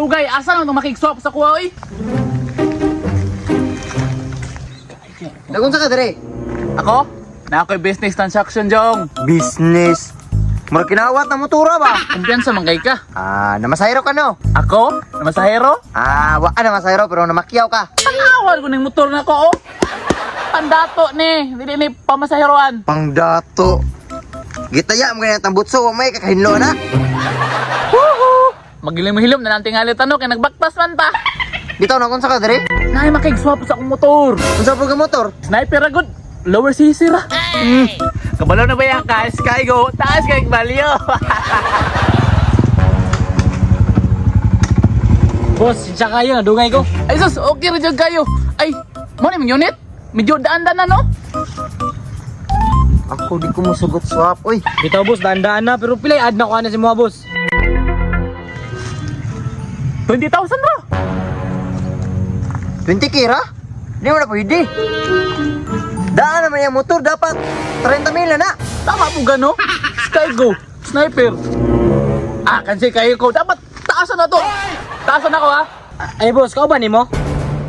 Dugay, asa na itong makigswap sa kuha, oy? Dagon sa ka dire. Ako? Na ako'y business transaction, Jong. Business. Mura kinawat na motora ba? Kumpiyansa man kay ka. Ah, namasahero ka no? Ako? Namasahero? Ah, wa ka namasahero pero namakyaw ka. Tanawan ko ng motor na ko, oh. Pandato ni, dili ni pamasaheroan. Pangdato. Gitaya mo ganyan tambutso, wa may kakahinlo na. Woohoo! Magilim-hilom na lang tingali tanong kay nagbaktas man ta. Bitaw na kung sa ka dire. Nay makigswap sa akong motor. Unsa po ka motor? Sniper agad. Lower CC ra. Kabalo na ba yan ka? Sky go. Taas kay value. Boss, siya kayo, nadungay ko. Ay sus, okay ra jud kayo. Ay, mo ni mong unit? Medyo daan-daan na no? Ako di ko mosugot swap, oy. Bitaw boss, daan-daan na, pero pilay add na ko ana si mga boss. 20,000 ra. 20 kira? Di mo na pwede. Daan naman yung motor, dapat 30 mil na na. Tama po gano? Sky go. Sniper. Ah, kasi kayo ko. Dapat taasan na to. Taasan ako ha. Ay boss, kauban nimo?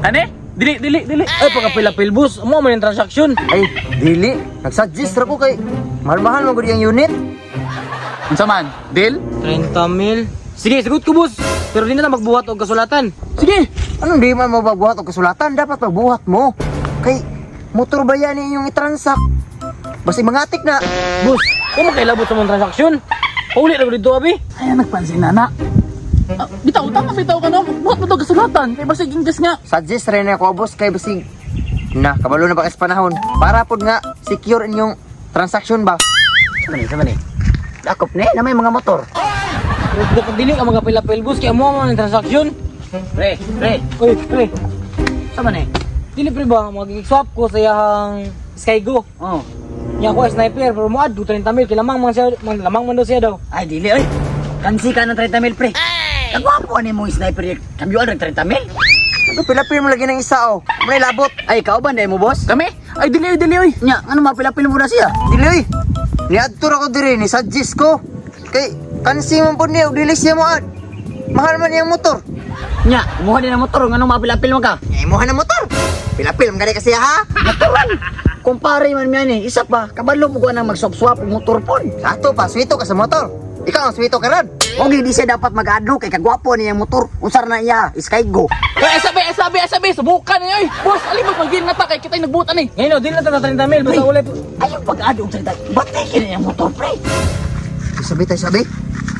Ane? Dili, dili, dili. Ay pagkapil-apil boss, mo man yung transaction. Ay, dili. Nagsuggest ra ko kay mahal-mahal mo gud yung unit. Unsa man? Deal? 30 mil. Sige, sagot ko boss. Pero di na lang magbuhat og kasulatan. Sige. Anong di man mo magbuhat og kasulatan? Dapat magbuhat mo. Kay motor ba yan inyong itransak? Basta mangatik na. Boss, kung makailabot sa mong transaksyon, pauli na ko dito abi. Ay, nagpansin na na. Ah, bitaw, tama bitaw ka no? Buhat mo to kasulatan. Kay basig ingges nga. Suggest rin ako boss kay basig na kabalo na ba kas panahon para pod nga secure inyong transaction ba. Sama ni, sama ni. Dakop ni, na may mga motor. Pero dapat dili ka magapil-apil boss, kaya mo man yung transaksyon. Pre, pre, Uy, pre. sama ni. Dili pre ba, mag-swap ko sa iyahang Skygo. Oh. Nya ko ay sniper, pero mo add 30 mil, kay lamang man siya, man, lamang man daw siya daw. Ay, dili, oy. Kansi ka ng 30 mil, pre. Kagwapo ani mong sniper, kamyuan ng 30 mil. Pila-pila mo lagi ng isa oh. May labot. Ay, ikaw ba, mo boss? Kami? Ay, dili, dili, oy. Nya, ano mapilapil mo na siya? Dili oy. Niadto ra ko diri ni suggest ko. Kay kansi man pod niya og dili siya mo ad. Mahal man iyang motor. Nya, kumuha din ang motor, ngano mapilapil mo ka? Nya imuha na motor. Pila-pila man gani kasi ha. Natural! Kumpare man yan eh, isa pa, kabalo mo ko nang mag-swap-swap og motor pon. Ato pa swito ka sa motor. Ikaw ang swito karon. Og di siya dapat mag-adlo kay kagwapo niya ang motor. Usar na iya, Skygo. Ay, sabi, sabi, sabi, subukan ni oy. Boss, alimot mag-deal na ta kay kita'y nagbutan eh. Ngayon, oh, dili na ta 30 mil, basta ulay po. Ayaw pag-adlo og 30. Batay kini ang motor, pre. Sabi tayo sabi.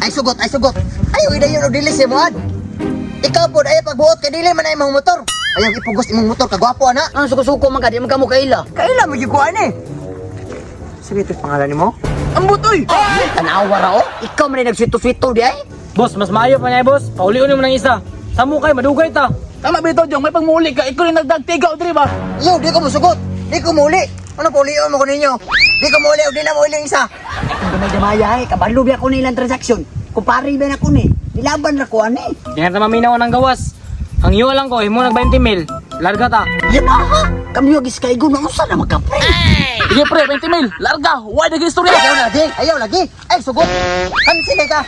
Ay sugot, ay sugot. Ay uy dayon og dili siya mo ad. Ikaw pod ay pagbuot kay dili man ay imong motor. Ayaw ipugos imong motor kagwapo ana. Ang suko-suko man ka, di man ka mo kaila. Kaila mo gyud ko ani. Sabi ito pangalan nimo? Ang butoy. Tanawa ra oh. Ikaw man ay nagswito-swito di ay. Boss, mas maayo pa niya, boss. Paulion mo ng isa. Samo kay madugay ta. Tama bitaw, Jong, may pangmuli ka. Ikaw yung nagdagtigaw, diri ba? Yo, di ko musugot. Di ko muli. Ano paulion mo ko ninyo? Di ko muli og di na mo ilang isa. Ay, kung damay-damaya ay, kabalo biya ko nilang transaksyon. Kumpare ba na ko ni? Nilaban ra ko ani. Di na ta maminaw ng gawas. Ang iyo lang ko, imo nag 20 mil. Larga ta. Yamaha! Kami yung Skygo na usa na magkapre. Sige pre, 20 mil. Larga, why the istorya? Ayaw lagi, ayaw lagi. Ay sugot. Kansi kay ka.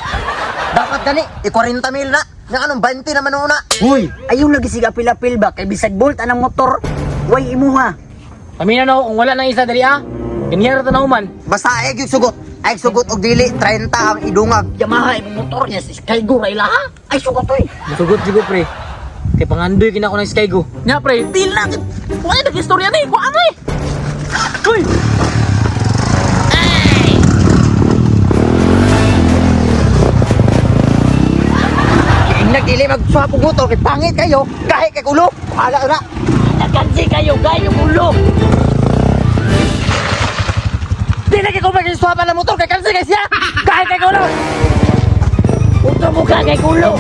Dapat gani, i-40 mil na. Nga anong 20 naman una. Uy, ayaw lagi siga apil-apil ba kay bisag bolt anang motor. Way imuha. Paminaw na ako kung wala ng isa dali ah. Ganyara ta na human. Basta ay gyud sugot. Ay sugot og dili 30 ang idungag. Yamaha imong motor niya si Skygo ra ilaha. Ay sugot oy. Musugot jigo pre. Kay pangandoy kina ko ng Skygo. Nya pre, deal na. Why the istorya ni? Kuha ni. Uy! Ingag dili mag-swap og motor kay pangit kayo. Gahi kay kulo. Bahala na. Nakansi kayo gayo ulo. Di lagi ko mag-swap ang motor kay kansi kay siya. Gahi kay kulo. Utro mo ka kay ulo.